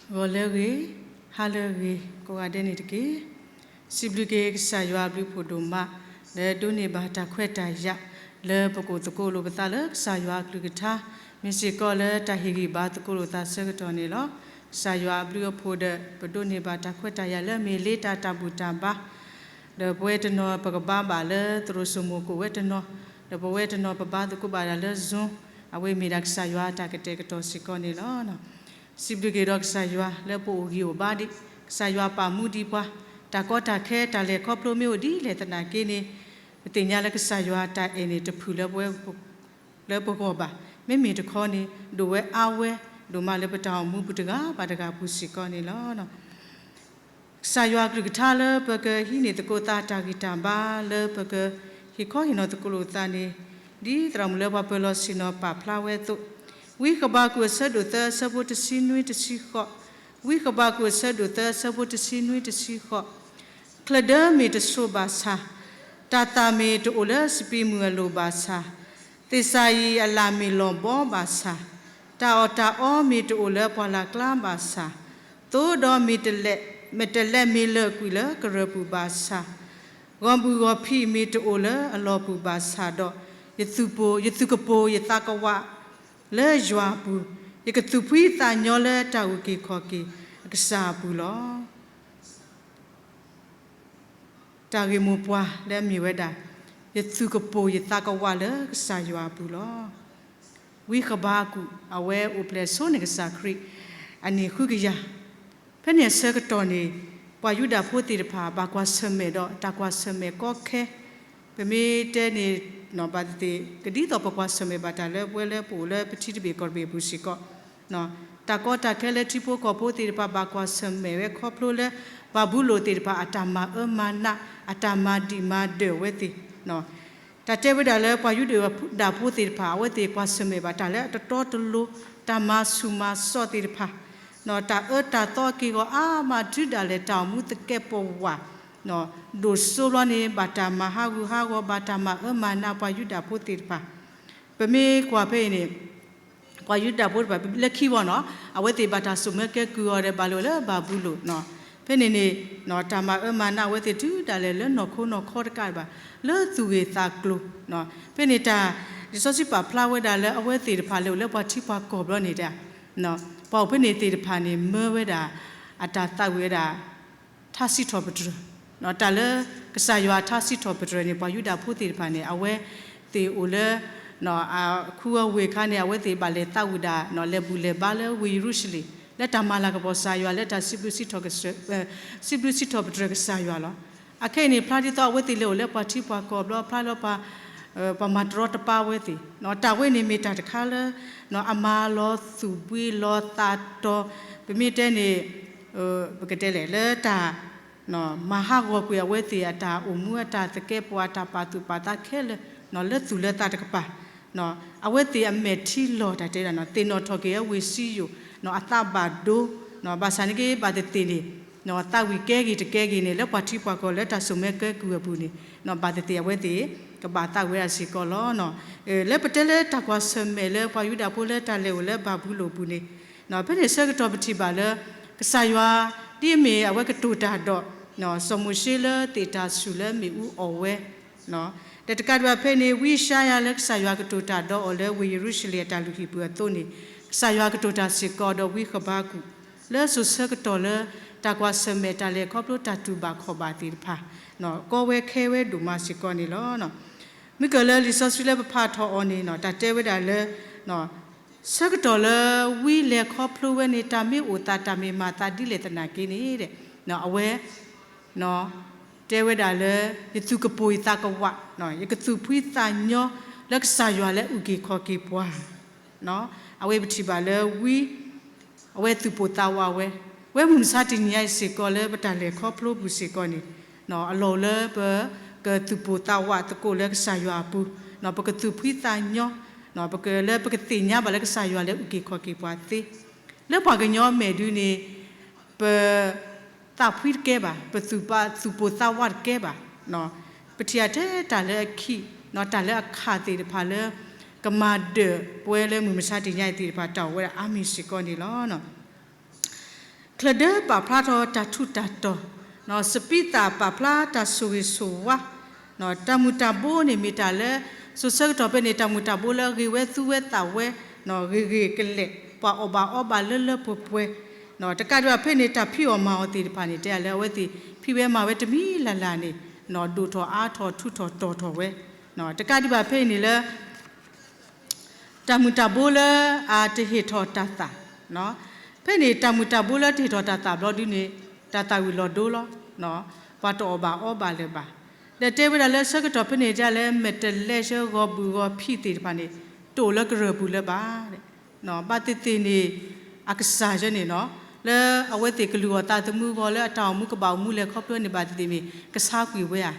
ဂီၤလၢအဂ့ၤ, ဟါလၢအဂ့ၤ ကိးဂၤဒဲးန့ၣ်တက့ၢ်. စံးဘျုးက့ၤကစၢ်ယွၤအဘျုးဖးဒိၣ်မး လၢဒိးန့ၢ်ဘၣ်တၢ်ခွဲးတၢ်ယာ် လၢပကအိၣ်သကိးလိာ်ပသးလၢကစၢ်ယွၤအကလုၢ်ကထါ, မ့ၢ်စ့ၢ်ကီးလၢတၢ်ဟ့ၣ်ဂံၢ်ဘါသကိးလိာ်သးဆၢကတီၢ်န့ၣ်လီၤ. ကစၢ်ယွၤအဘျုးအဖှိၣ်ဒီး ပဒိးန့ၢ်ဘၣ်တၢ်ခွဲးတၢ်ယာ်လၢအမ့ၢ်လ့တၢ်တၢ်ဘူၣ်တၢ်ဘါ ဒီးပဝဲတနီၤပကဘါဘၣ်လၢသရိာ်စိမိၤကိးဝဲတနီၤ, ဒီးပဝဲတနီၤပဘါသကိးဘၣ်ဒၣ်လၢ Zoom, အဝဲမ့ၢ်ဒၣ်ကစၢ်ယွၤအတၢ်ကတဲာ်ကတီၤစ့ၢ်ကီးန့ၣ်လီၤ. စံးဘျုးက့ၤဒီးကစၢ်ယွၤလၢပအိၣ်ဂံၢ်အိၣ်ဘါဒံး, ကစၢ်ယွၤပာ်မူဒံးပှၤ, တၢ်ကီတၢ်ခဲတၢ်လဲၤခီဖျိမ့ၢ်အိၣ်ဒ်လဲၣ်သနာ်က့န့ၣ်, ပသ့ၣ်ညါလၢကစၢ်ယွၤအတၢ်အဲၣ်န့ၣ် တဖုၣ်လၢပဝဲ လၢပဂီၢ်ဘၣ်, မ့မ့ၢ်တခီန့ၣ် ဒိၣ်ဝဲအါဝဲဒိၣ်မးလၢပတၢ်အိၣ်မူပူၤတဂၤဘၣ်တဂၤအပူၤစ့ၢ်ကီးန့ၣ်လီၤ. ကစၢ်ယွၤအကလုၢ်ကထါလၢပကဟံးန့ၢ်သကိးသးတၢ်ဂံၢ်တၢ်ဘါလၢပကဟ့ၣ်ခီဟ့ၣ်နီၤသကိးလိာ်သးန့ၣ်, ဒ်သရၣ်မုၣ်လၢပှၤပၢၤလီၢ်ဆ့ၣ်နီၤပာ်ဖျါဝဲအသိး, ဝံဃဘးကူာ်အဆၢဒိၣ်သၢ အဆၢဖိတဆံနွံတဆံဃိး, ဝံဃဘးကူာ်အဆၢဒိၣ်သၢ အဆၢဖိတဆံနွံတဆံဃိး, ချၢၣ်ဒၢမ့ၢ်တဆိးဘၣ်ဆၣ်, တၢ်သၣ်မ့ၢ်တအိၣ်လၢစပံးမုၢ်အလိၤဘၣ်ဆၣ်, သ့ၣ်စၢ်အံၤအလၣ်မ့ၢ်လီၤဘီဘၣ်ဆၣ်, တၢ်အီၣ်တၢ်အီမ့ၢ်တအိၣ်လၢပှၢ်လၢ်ကျါဘၣ်ဆၣ်, သိဒီးမ့ၢ်တလဲး, မ့ၢ်တလဲးမ့ၢ်လၢာ်ကွံာ်လၢကရၢၢ်ပူၤဘၣ်ဆၣ်, ဂီၤဘူၣ်ဂီၤဖံးမ့ၢ်တအိၣ်လၢအလီၢ်ပူၤဘၣ်ဆၣ်ဒီး, ယသူၣ်ပိၤ, ယသူၣ်ကပိၤယသးကဝးလၢယွၤအပူၤ, ယကသူၣ်ဖှံသးညီလၢတၢ်အုၣ်က့ၤခီၣ်က့ၤအကစၢ်အပူၤလီၤ. တၢ်ဂ့ၢ်မိၢ်ပှၢ်လၢအမ့ၢ်ဝဲဒၣ်, ယသူၣ်ကပိၤယသးကဝးလၢကစၢ်ယွၤအပူၤလီၤ. ဝံဃဘးကူာ် အဝဲအိၣ်ဖျဲၣ်ဆိန့ၢ်ကစၢ်ခရံာ် အနံၣ်ဃုကယၤ, ဖဲန့ၣ်အဆၢကတီၢ်န့ၣ် ပှၤယူဒၤဖိသ့ၣ်တဖၣ် ဘၣ်ကွၢ်ဆၢၣ်မဲာ်ဒီးတၢ်ကွၢ်ဆၢၣ်မဲာ်ကီခဲ, ပမ့ၢ်တဲန့ၣ် ဘၣ်သ့ၣ်သ့ၣ် ကဒ်သိးပကွၢ်ဆၢၣ်မဲာ်ဘၣ်တၢ်လၢပဝဲလၢပအိၣ်လၢပထံတဘ့ၣ်ကီၢ်တဘ့ၣ်အပူၤစ့ၢ်ကီး တၢ်ကီတၢ်ခဲလၢထံဖိကီၢ်ဖိသ့ၣ်တဖၣ် ဘၣ်ကွၢ်ဆၢၣ်မဲာ်ဝဲခီဖျိလၢ ဘၤဘူလိၣ်သ့ၣ်တဖၣ် အတၢ်မၤအၢမၤနး အတၢ်မၤဒံးမၤဒၢးအဝဲသ့ၣ်, တၢ်တဲဝဲဒၣ်လၢပှၤယူဒၤဖိသ့ၣ်တဖၣ် အဝဲသ့ၣ်ကွၢ်ဆၢၣ်မဲာ်ဘၣ်တၢ်လၢအတတီတလိၤ တၢ်မၤဆူၣ်မၤစိးသ့ၣ်တဖၣ်, တၢ်အၢတၢ်သီအက့ၢ်အဂီၤအါမး တုၤဒၣ်လဲာ်တၢ်အိၣ်မူသကဲးပဝး ဒိၣ်စိဘျီန့ၣ် ဘၣ်တၢ်မၤဟးဂူာ်ဟးဂီၤ ဘၣ်တၢ်မၤအၢမၤနးပှၤယူဒၤဖိသ့ၣ်တဖၣ်, ပမ့ၢ်ကွၢ်ဖဲအံၤန့ၣ် ပှၤယူဒၤဖိတဖၣ် လၢခံဘီနီၤ အဝဲသ့ၣ်ဘၣ်တၢ်စိာ်မၢကဲကုၢ်အီၤဒီး ဘၣ်လိာ်လၢဘၤဘူလိၣ်, ဖဲန့ၣ်န့ၣ် တၢ်မၤအၢမၤနးအဝဲသ့ၣ် တုၤဒၣ်လဲာ်လၢနီၢ်ခိနီၢ်ခီတကးဘၣ် လၢသူၣ်ဂ့ၢ်သးကျိၤ, ဖဲန့ၣ်တၢ် လံာ်စီဆှံပာ်ဖျါဝဲဒၣ်လၢအဝဲသ့ၣ်တဖၣ်လၢအိၣ်လၢပှၤထံပှၤကီၢ်ဘျီန့ၣ် ပှၤအိၣ်ဖဲန့ၣ်သ့ၣ်တဖၣ်န့ၣ် မၢဝဲဒၣ် အတၢ်သးဝံၣ်ဝဲဒၣ် ထါစံးထီၣ်ပတြၢၤ, တၢ်လၢကစၢ်ယွၤအထါစံးထီၣ်ပတြၢၤန့ၣ် ပှၤယူဒၤဖိသ့ၣ်တဖၣ်န့ၣ် အဝဲသ့ၣ်အိၣ်လၢ အခူအဝ့ၢ်အခါန့ၣ် အဝဲသ့ၣ်ဘၣ်လဲၤသးဝံၣ်ဒၣ် လဲၤဘူၣ်လဲၤဘါလၢဝ့ၢ်ယရူၤၡလ့ၣ် လၢတၢ်မၤလၤကပီၤကစၢ်ယွၤ လၢတၢ်စံးဘျုးစံးထီၣ် စံးဘျုးစံးထီၣ်ပတြၢၤကစၢ်ယွၤလီၤ. အခဲအံၤန့ၣ် ဖျါဒ်သိးအဝဲသ့ၣ်လဲၤအိၣ်လၢပှၤထံပှၤကီၢ်ဘျီ ဖျါလၢ ပှၤမၤတရီတပါဝဲသ့ၣ် တၢ်ဝဲန့ၣ်မ့ၢ်တၢ်တခါလၢ အမၤလီၤသူၣ်ဘှံးလီၤသးတီၤ ပမ့ၢ်တဲန့ၣ် ပကတဲလဲၣ် လၢတၢ် မၤဟးဂီၤကွံာ်အဝဲသ့ၣ်အတၢ်အိၣ်မူအတၢ်သကဲးပဝး အတၢ်ပာ်သူၣ်ပာ်သးခဲလၢာ် လၢသူၣ်လၢသးတကပၤ အဝဲသ့ၣ်အမဲာ်ထံလီၤ တၢ်တဲဒၣ် သ့ၣ်နီၣ်ထီၣ်က့ၤအဝ့ၢ်စံယိၣ် အသးဘၣ်ဒိ ဘၣ်ဆၣ်န့ၣ်က့ ဘၣ်သ့ၣ်သ့ၣ်န့ၣ် သးဝံၣ်ကဲဂ့ၤတကဲဂ့ၤန့ၣ် လၢပှၤထံပှၤကီၢ်လၢတၢ်စိာ်မၢကဲကုၢ်အပူၤန့ၣ် ဘၣ်သ့ၣ်သ့ၣ်အဝဲသ့ၣ် ကဘၣ်သးဝံၣ်ဝဲဒၣ်စ့ၢ်ကီးလီၤ. လၢပတဲလၢတၢ်ကွၢ်ဆၢၣ်မဲာ်လၢပှၤယူဒၤဖိလၢတၢ်လဲၤအိၣ်လၢဘၤဘူလိၣ်အပူၤန့ၣ် ဖဲန့ၣ်ဆၢကတီၢ်ပထံၣ်ဘၣ်လၢ ကစၢ်ယွၤ ဒ်အမ့ၢ်အဝဲကတိၤတၢ်ဒီး စီၤမိၤၡ့လၢသ့ၣ်တၢ်ဆူၣ်လၢမ့ၣ်အူအီၣ်ဝဲ ဒီးတကးဒံးဘၣ်ဖဲန့ၣ် ဝံယၡါယၤလၢကစၢ်ယွၤကတိၤတၢ်ဒီးအီၤလၢဝ့ၢ်ယရူၤၡလ့ၣ်အတၢ်လုၢ်ဟံၣ်ပူၤအသိးန့ၣ် ကစၢ်ယွၤကတိၤတၢ်စ့ၢ်ကီးဒီးဝံဃဘးကူာ် လၢစိၤဆၢကတီၢ်လၢ တၢ်ကွၢ်ဆၢၣ်မဲာ်တၢ်လဲၤခီဖျိတၢ်တူၢ်ဘၣ်ခီၣ်ဘၣ်သ့ၣ်တဖၣ် ကီဝဲခဲဝဲဒိၣ်မးစ့ၢ်ကီးန့ၣ်လီၤ. မ့ၢ်ကၢၢ်လၢလံာ်စီဆှံလၢပဖးထီၣ်အီၤန့ၣ် တၢ်တဲဝဲဒၣ်လၢ ဆၢကတီၢ်လၢဝံလဲၤခီဖျိဝဲန့ၣ် တၢ်မ့ၢ်အိၣ်သးတၢ်မ့ၢ်မၤသးဒ်လဲၣ်သနာ်က့န့ၣ် အဝဲ တဲဝဲဒၣ်လၢ ယသူၣ်ကပိာ်ယသးကဝး ယကသူၣ်ဖှံသးညီလၢကစၢ်ယွၤလၢအုၣ်က့ၤခီၣ်က့ၤပှၤ အဝဲပထံၣ်ဘၣ်လၢဝံ အဝဲသူၣ်ပိာ်သးဝးဝဲ ဝဲမုၢ်မဆါတနံၤညါအံၤစ့ၢ်ကီးလၢပတၢ်လဲၤခီဖျိပူၤစ့ၢ်ကီးန့ၣ် အလီၢ်အိၣ်လၢပကသူၣ်ပိာ်သးဝးသကိးလၢကစၢ်ယွၤအပူၤ ပကသူၣ်ဖှံသးညီ ပကလၢပကသ့ၣ်ညါဘၣ်လၢကစၢ်ယွၤလၢအုၣ်က့ၤခီၣ်က့ၤပှၤသ့ လၢပှၤကညီမဲာ်ဒုန့ၣ် ပ သးဖှံတကဲဘၣ်, ပသူၣ်ပိာ်သးဝးတကဲဘၣ်. ပထံၣ်အထဲတၢ်လၢအခံး တၢ်လၢအခးသ့ၣ်တဖၣ်လၢ ကမၤဒၢးပဝဲလၢမုၢ်မဆါတနံၤညါအံၤသ့ၣ်တဖၣ် တၢ်အိၣ်ဝဲဒၣ်အါမံၤစ့ၢ်ကီးန့ၣ်လီၤ. လၢဒၢပာ်ဖျါထီၣ်တၢ်ထူးတၢ်တီၤ, စပံးသၣ်ပာ်ဖျါတၢ်ဆိၣ်ဂ့ၤဆိၣ်ဝါ, တၢ်မုၢ်တၢ်ဘိန့ၣ်မ့ၢ်တၢ်လၢ စိၤဆၢကတီၢ်ဖဲန့ၣ် တၢ်မုၢ်တၢ်ဘိလၢအဂ့ၤဝဲသူဝဲသးဝဲ, ဂ့ၤဂ့ၤကလဲာ်, ပှၤအီၣ်ဘၣ်အီဘၣ်လၢလၢပှဲၤပှဲၤ, တကးဒံးဘၣ်ဖဲန့ၣ် တၢ်ဖံးအီၣ်မၤအီၣ်သ့ၣ်တဖၣ်န့ၣ် တဲလၢအဝဲသ့ၣ်ဖံးဝဲမၤဝဲတမံၤလၢ်လၢ်န့ၣ်, ဒိၣ်ထီၣ်အါထီၣ်ထူးထီၣ်တီၤထီၣ်ဝဲ, တကးဒံးဘၣ်ဖဲန့ၣ်လၢ တၢ်မုၢ်တၢ်ဘိလၢအတဟ့ၣ်ထီၣ်တၢ်သၣ်, ဖဲန့ၣ်တၢ်မုၢ်တၢ်ဘိလၢတဟ့ၣ်ထီၣ်တၢ်သၣ်ဘျီဒုန့ၣ်, တၢ်သၣ်ဝံၤလီၤဒိလီၤ, ပှၤတအီၣ်ဘၣ်အီဘၣ်လၢၤဘၣ်, ဒီးတဲဝဲဒၣ်လၢဆၢကတီၢ်ဖဲန့ၣ်ဒ်လၢမဲာ်တဲးလဲးဆှၢဂီၤဘုၣ်ဂီၤဖံးသ့ၣ်တဖၣ်န့ၣ်, တအိၣ်လၢကရၢၢ်ပူၤလၢၤဘၣ်, ဘၣ်သ့ၣ်သ့ၣ်န့ၣ်, အကစၢ်ယဲန့ၣ်နီၤ, လၢအဝဲသ့ၣ်ကလုၢ်အီၣ်သးသမူအဂီၢ်လၢအတၢ်အိၣ်မူကဘၣ်အိၣ်မူလဲၤခီဖျိန့ၣ် ဘၣ်သ့ၣ်သ့ၣ်မ့ၢ် ကဆါကွံာ်ဝဲဧါ,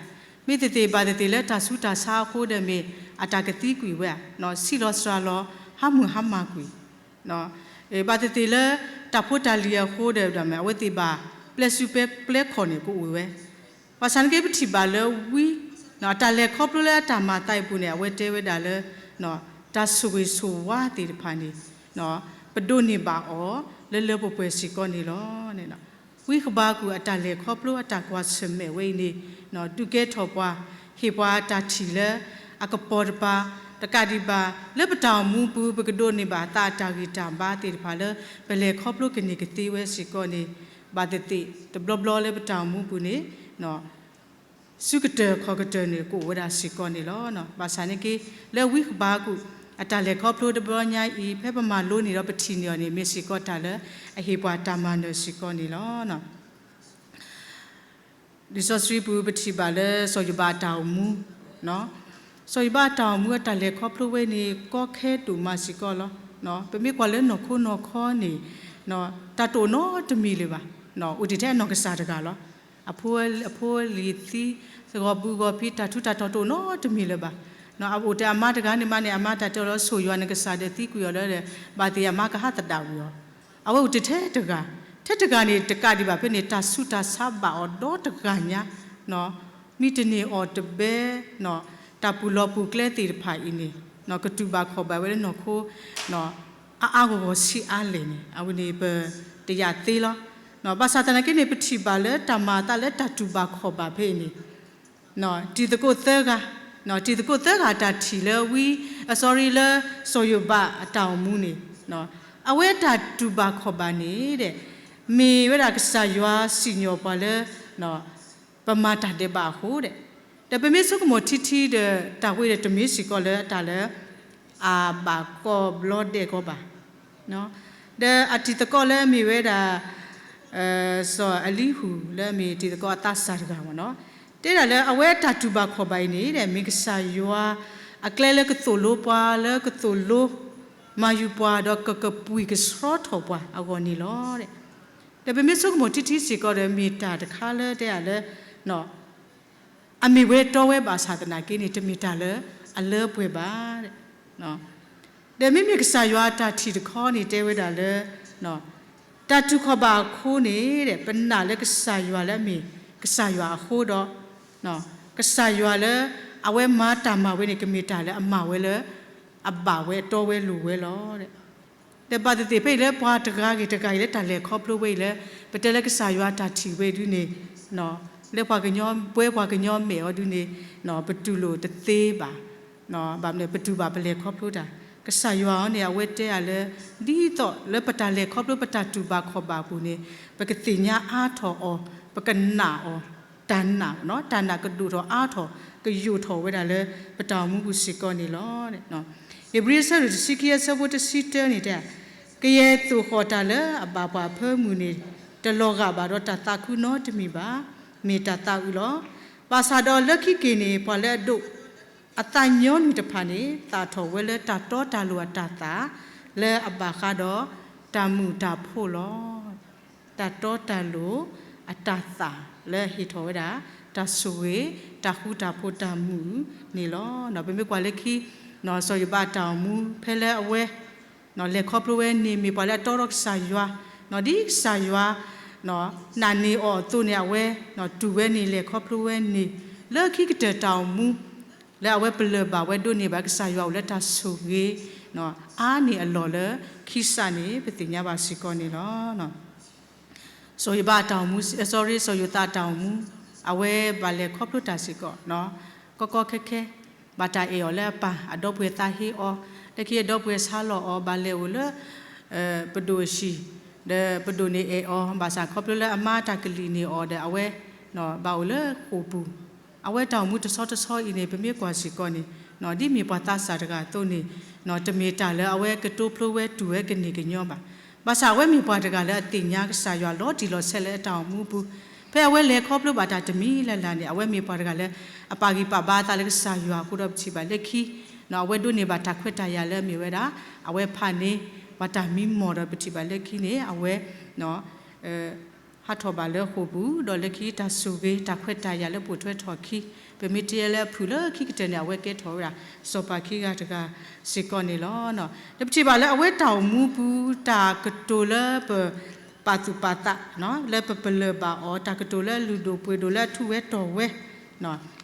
မ့ၢ်သ့ၣ်သ့ၣ်ဘၣ်သ့ၣ်သ့ၣ်လၢတၢ်ဆူးတၢ်ဆါအဃိဒီးမ့ၢ် အတၢ်ကသံကွံာ်ဝဲဧါ, ဆံးလီၤစှၤလီၤ ဟါမုၢ်ဟါမၢ်ကွံာ်, ဘၣ်သ့ၣ်သ့ၣ်လၢ တၢ်ဖိတၢ်လံၤအဃိဒီး အဝဲသ့ၣ်ဘၣ်ပျဲစုပျဲခီၣ်န့ၣ်ကအိၣ်ဝဲ, ဘၣ်ဆၣ်န့ၣ်က့ ပထံၣ်ဘၣ်လၢဝံ, အတၢ်လဲၤခီဖျိလၢအတၢ်မၤသးအံၤပူၤန့ၣ် အဝဲတဲဝဲဒၣ်လၢ တၢ်ဆိၣ်ဂ့ၤဆိၣ်ဝါသ့ၣ်တဖၣ်န့ၣ်, ပဒိးန့ၢ်ဘၣ်အီၤလၢလၢပှဲၤပှဲၤစ့ၢ်ကီးန့ၣ်လီၤ. ဝံဃဘးကူာ်အတၢ်လဲၤခီဖျိအတၢ်ကွၢ်ဆၢၣ်မဲာ်ဝဲအံၤန့ၣ်, ဒုးကဲထီၣ်ပှၤ, ဟ့ၣ်ပှၤအတၢ်ထံၣ်လၢအကပီၤတပၤ, တကးဒံးဘၣ် လၢပတၢ်အိၣ်မူပူၤ ပကဒိးန့ၢ်ဘၣ်သးအတၢ်ဂံၢ်တၢ်ဘါသ့ၣ်တဖၣ်လၢ ပလဲၤခီဖျိကန့ၢ်ကသ့ဝဲစ့ၢ်ကီးန့ၣ်, ဘၣ်သ့ၣ်သ့ၣ်တဘျီဘျီလၢပတၢ်အိၣ်မူပူၤန့ၣ် စုကတၢၢ်ခီၣ်ကတၢၢ်န့ၣ် ကအိၣ်ဝဲဒၣ်စ့ၢ်ကီးန့ၣ်လီၤ. ဘၣ်ဆၣ်န့ၣ်က့ လၢဝံဃဘးကူာ် အတၢ်လဲၤခီဖျိတဘျီညါအံၤ ဖဲပမၤလိန့ၢ်ဒီးပထံၣ်န့ၢ်အီၤန့ၣ် မ့ၢ်စ့ၢ်ကီးတၢ်လၢအဟ့ၣ်ပှၤတၢ်မၤနၢၤစ့ၢ်ကီးန့ၣ်လီၤ. လံာ်စီဆှံပူၤ ပထံၣ်ဘၣ်လၢစီၤယိၤဘးအတၢ်အိၣ်မူ, စီၤယိၤဘးအတၢ်အိၣ်မူအတၢ်လဲၤခီဖျိဝဲန့ၣ် ကီခဲဒိၣ်မးစ့ၢ်ကီးလီၤ. ပမ့ၢ်ကွၢ်လၢနီၢ်ခိနီၢ်ခီန့ၣ် တၢ်တအိၣ်နီတမံၤလၢၤဘၣ်, အိၣ်တ့ၢ်ထဲအနီၢ်ကစၢ်တဂၤလီၤ. အဖိအလံၤသံ, ဂီၤဘုၣ်ဂီၤဖံး တၢ်ထူးတၢ်တီၤတအိၣ်နီတမံၤလၢၤဘၣ်. အအိၣ်တ့ၢ်အမါတဂၤန့ၣ်မးန့ၣ် အမါတၢ်တဲအီၤလၢ ဆိၣ်ယွၤနကစၢ်ဒီးသံကွံာ်အီၤလၢ ဘၣ်သ့ၣ်အမါကဟးသဒၣ်ဝံၤအီၤ, အဝဲအိၣ်တ့ၢ်ထဲတဂၤ, ထဲတဂၤန့ၣ် တကးဒံးဘၣ်ဖဲန့ၣ် တၢ်ဆူးတၢ်ဆါဘၣ်အီၤဒီတဂၤညါ, မံတန့ၢ်အီၣ်တဘဲ, တၢ်ပူၤလီၤပူၤကျဲသ့ၣ်တဖၣ်အံၤန့ၣ် ကတူၢ်ဘၣ်ခီၣ်ဘၣ်ဝဲလၢနီၢ်ခိ အါအါဂီၢ်ဂီၢ်ဆံးအါလဲၣ်န့ၣ် အဝဲန့ၣ်ပတယာ်သ့လီၤ. ဘၣ်ဆၣ်သနာ်က့န့ၣ် ပထံၣ်ဘၣ်လၢတၢ်မၤအသးလၢတၢ်တူၢ်ဘၣ်ခီၣ်ဘၣ်ဖဲအံၤန့ၣ် တံၤသကိးသၢဂၤ, တံၤသကိးသၢဂၤတၢ်ထံၣ်လၢဝံ, အ sorry လၢစီၤယိၤဘးအတၢ်အိၣ်မူန့ၣ်, အဝဲတၢ်တူၢ်ဘၣ်ခီၣ်ဘၣ်န့ၣ်ဒီး မ့ၢ်ဝဲဒၣ်ကစၢ်ယွၤစံၣ်ညီၣ်ပှၤလၢ ပမၤတၢ်ဒဲးဘးအဃိဒီး, ဒီးပမ့ၢ်ဆိကမိၣ်ထံထံဒီး တၢ်ဝဲဒီးတမ့ၢ်စ့ၢ်ကီးလၢတၢ်လၢ အဘၣ်ကီဘျီဒဲးကီဘၣ် ဒီးအတံၤသကိးလၢအမ့ၢ်ဝဲဒၣ် စီၤအလံဟူလၢအမ့ၢ်တံၤသကိးအသးစၢ်တဂၤမ့ၢ်နီၤ, တဲဒၣ်လၢအဝဲအတၢ်တူၢ်ဘၣ်ခီၣ်ဘၣ်အံၤန့ၣ်ဒီး မ့ၢ်ကစၢ်ယွၤအကျဲလၢကသိၣ်လိပှၤလၢကသိၣ်လိ မၤယူၤပှၤဒီးကကပှံၤကဆှီထီၣ်ပှၤအဂီၢ်န့ၣ်လီၤ. ဒီးပမ့ၢ်ဆိကမိၣ်ထံထံစ့ၢ်ကီးဒီး မ့ၢ်တၢ်တခါလၢတဲဒၣ်လၢ အမ့ၢ်ဝဲတီဝဲဘၣ်ဆၣ်သနာ်က့န့ၣ် တမ့ၢ်တၢ်လၢအလၢပှဲၤဘၣ်. ဒီးမ့မ့ၢ်ကစၢ်ယွၤအတၢ်ထံၣ်တခီန့ၣ် တဲဝဲဒၣ်လၢ တၢ်တူၢ်ခီၣ်ဘၣ်အဃိန့ၣ်ဒီး ပနာ်လၢကစၢ်ယွၤလၢအမ့ၢ်ကစၢ်ယွၤအဃိဒီး ကစၢ်ယွၤလၢအဝဲမၤတၢ်မၤဝဲန့ၣ် ကမ့ၢ်တၢ်လၢအမၤဝဲလၢ အဘၣ်ဝဲအတီဝဲလိၤဝဲလီၤ. ဒီးဘၣ်သ့ၣ်သ့ၣ်ဖဲအံၤလၢပှၤတဂၤဂ့ၤတဂၤအံၤလၢတၢ်လဲၤခီဖျိဝဲအံၤလၢ ပတဲလၢကစၢ်ယွၤတၢ်ထံၣ်ဝဲဒုန့ၣ် လၢပှၤကညီဘှဲပှၤကညီမဲာ်အီၤဒုန့ၣ် ပတူၢ်လိာ်တသ့ဘၣ်. ဘၣ်မနုၤ ပတူၢ်ဘၣ်ပလဲၤခီဖျိတၢ် ကစၢ်ယွၤအီၤန့ၣ် အဝဲတဲအါလၢ ဒ်သိးလၢပတၢ်လဲၤခီဖျိပတၢ်တူၢ်ဘၣ်ခီၣ်ဘၣ်အပူၤန့ၣ် ပကသ့ၣ်ညါအါထီၣ်အီၤ ပကနာ်အီၤ တၢ်နာ် တၢ်နာ်ကဒိၣ်ထီၣ်အါထီၣ် ကယိာ်ထီၣ်ဝဲဒၣ်လၢပတၢ်အိၣ်မူပူၤစ့ၢ်ကီးန့ၣ်လီၤ. ဧ့ၤဘြံၤအဆၢဒိၣ်တဆံခံအဆၢဖိတဆံတၢန့ၣ်တဲ ကယဲၢ်သိၣ်ဃီၣ်တၢ်လၢအဘၣ်ပှၤအဖၢမုၢ်န့ၣ် တလီၤဂာ်ဘၣ်ဒီးတၢ်သးခုနီတမံၤဘၣ်. မ့ၢ်တၢ်သးအုးလီၤ. ဘၣ်ဆၣ်ဒီးလၢခံက့ၤန့ၣ် ပှၤလၢအဒိးအသးညီနုၢ်တဖၣ်န့ၣ် သၣ်ထီၣ်ဝဲလၢတၢ်တီတၢ်လိၤအတၢ်သၣ် လၢအဘၣ်ဃးဒီးတၢ်မုာ်တၢ်ဖိးလီၤ. တၢ်တီတၢ်လိၤအတၢ်သၣ်လၢဟ့ၣ်ထီၣ်ဝဲဒၣ် တၢ်ဆိၣ်ဂ့ၤ တၢ်ဃူတၢ်ဖိးတၢ်မုာ်န့ၣ်လီၤ. ပမ့ၢ်ကွၢ်လၢခံ စီၤယိၤဘးအတၢ်အိၣ်မူ ဖဲလၢအဝဲ လဲၤခီဖျိဝဲန့ၣ် မ့ၢ်ပှၤလၢအတီဒီးကစၢ်ယွၤ ဒ်ကစၢ်ယွၤ နာ်န့ၢ်အီၤအသိးန့ၣ် အဝဲ တူၢ်ဝဲန့ၣ် လဲၤခီဖျိဝဲန့ၣ် လၢခံကတၢၢ်တၢ်အိၣ်မူ လၢအဝဲပလၢၢ်ဘၣ်ဝဲဒိးန့ၢ်ဘၣ်ကစၢ်ယွၤအိၣ်လၢတၢ်ဆိၣ်ဂ့ၤ အါန့ၢ်အလီၢ်လၢခံစးန့ၣ် ပသ့ၣ်ညါဘၣ်စ့ၢ်ကီးန့ၣ်လီၤ. စီၤယိၤဘးအတၢ်အိၣ်မူ, sorry, စီၤယိၤသးအတၢ်အိၣ်မူ, အဝဲဘၣ်လဲၤခီဖျိတၢ်စ့ၢ်ကီး, ကီကီခဲခဲ, ဘၣ်တၢ်အဲၣ်အီၤလၢအပၢ်, အဒီပုၢ်ဝဲၢ်သးဟ့အီၤ, လၢခံအဒီပုၢ်ဝဲၢ်ဆါလီၤအီၤ ဘၣ်လဲၤအိၣ်လၢ ပဒိၣ်အဟံၣ်, ဒီးပဒိၣ်န့ၣ်အဲၣ်အီၤ, ဘၣ်ဆၣ်ခီဖျိလၢအမါတၢ်ကလံၣ်န့ၢ်အီၤဒီး အဝဲဘၣ်အိၣ်လၢဃိာ်ပူၤ, အဝဲတၢ်အိၣ်မူတဆီတဆီအံၤန့ၣ် ပမ့ၢ်ကွၢ်စ့ၢ်ကီးန့ၣ်, ဒ်မ့ၢ်ပှၤသးစၢ်တဂၤအသိးန့ၣ်, တမ့ၢ်တၢ်လၢအဝဲကတိဖျိဝဲတူၢ်ဝဲကန့ၢ်ကညီဘၣ်. ဘၣ်ဆၣ်အဝဲမ့ၢ်ပှၤတဂၤလၢအသ့ၣ်ညါကစၢ်ယွၤလီၤတံၢ်လီၤဆဲးလၢအတၢ်အိၣ်မူအပူၤ, ဖဲအဝဲလဲၤခီဖျိဘၣ်တၢ်တမံၤလၢ်လၢ်န့ၣ် အဝဲမ့ၢ်ပှၤတဂၤလၢ အပာ်ဂံၢ်ပာ်ဘါအသးလၢကစၢ်ယွၤအဃိဒီး ပထံၣ်ဘၣ်လၢခံ အဝဲဒိးန့ၢ်ဘၣ်တၢ်ခွဲးတၢ်ယာ်လၢအမ့ၢ်ဝဲဒၣ်, အဝဲဖးန့ၢ်ပှၤတၢ်မံမီၢ်ဒီး ပထံၣ်ဘၣ်လၢခံန့ၣ် အဝဲ ဟးထီၣ်ဘၣ်လၢဃိာ်ပူၤ, ဒီးလၢခံတၢ်ဆိၣ်ဂ့ၤတၢ်ခွဲးတၢ်ယာ်လၢပိာ်ထွဲထီၣ်ခံ, ပမ့ၢ်တဲလၢအဖုၣ်လၢခံကတၢၢ်န့ၣ် အဝဲကဲထီၣ်ဝဲဒၣ် စီၤပၤခံဂၤတဂၤစ့ၢ်ကီးန့ၣ်လီၤ. ဒီးပထံၣ်ဘၣ်လၢအဝဲတၢ်အိၣ်မူပူၤ တၢ်ကတိၤလၢပ ပာ်သူၣ်ပာ်သး, လၢပပလၢၢ်ဘၣ်အီၤ, တၢ်ကတိၤလၢအလုၢ်ဒိၣ်ပှ့ၤဒိၣ်လၢအထူးဝဲတီၤဝဲ,